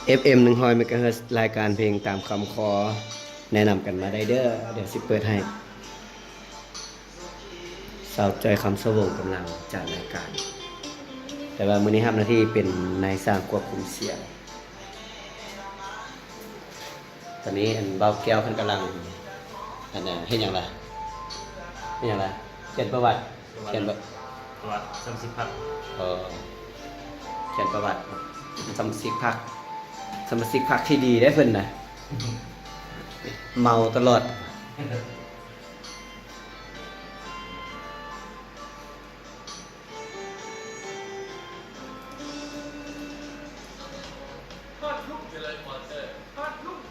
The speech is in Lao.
ເອັຟເອັມ ໜຶ່ງຮ້ອຍ ເມກາເຮີດ ລາຍການເພງຕາມຄຳຂໍ ແນະນຳກັນມາໄດ້ເດີ. ດຽວຊິເປີດໃຫ້ ສາວຈ້ອຍ ຄຳສະວົງ ກຳລັງຈັດລາຍການ ແຕ່ວ່າມື້ນີ້ຮັບໜ້າທີ່ເປັນນາຍຊ່າງຄວບຄຸມສຽງ. ຕອນນີ້ອັນບ່າວແກ້ວເພິ່ນກຳລັງ ອັນນ່າ ເຮັດຫຍັງລະ ເຮັດຫຍັງລະ ຂຽນປະຫວັດ ຂຽນປະຫວັດ ປະຫວັດສະມາຊິກພັກ ເອີ ຂຽນປະຫວັດສະມາຊິກພັກ ສະມາຊິກພັກທີ່ດີເດ້ເພິ່ນນະ ເມົາຕະຫຼອດ. ຮອດລຸງຢູ່ເລີຍ ມອເຕີ ຮອດລຸງ